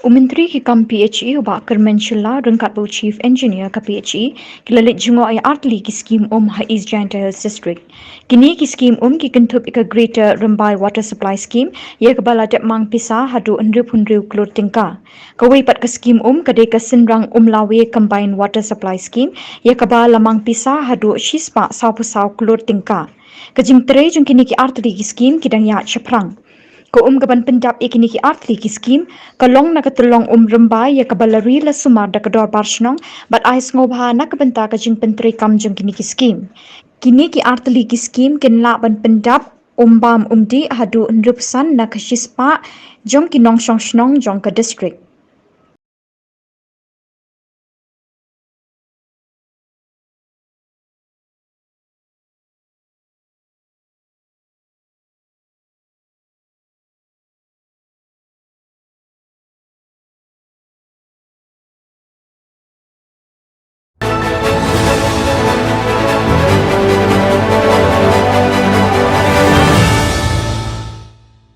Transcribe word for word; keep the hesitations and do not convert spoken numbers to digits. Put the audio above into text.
U Myntri ki kam PHE u Bah Kyrmen Shylla ryngkat bad u Chief Engineer ka PHE ki la leit jngoh ïa artylli ki skim um ha East Jaintia Hills District. Kine ki skim um ki kynthup ïa ka Greater Rymbai Water Supply Scheme ïa kaba la dep mang pisa haduh hynriewphew hynriew klur tyngka. Kawei pat ka skim um ka dei ka Synrang Umlawe Combined Water Supply Scheme ïa kaba la mang pisa haduh shispah sawphew saw klur tyngka. Ka jingtrei jong kine ki artylli ki skim ki dang ïaid shaphrang. Ka um kaban pyndap ïa kine ki artylli ki skim ka long na ka tyllong um Rymbai ïa kaba la ri la sumar da ka Dorbar Shnong bad ai sngewbha na ka bynta ka jingpyntreikam jong kine ki skim. Kine ki artylli ki skim kin lah ban pyndap um bam um dih haduh hynriewphew san na ka shispah jong ki nongshong shnong jong ka district.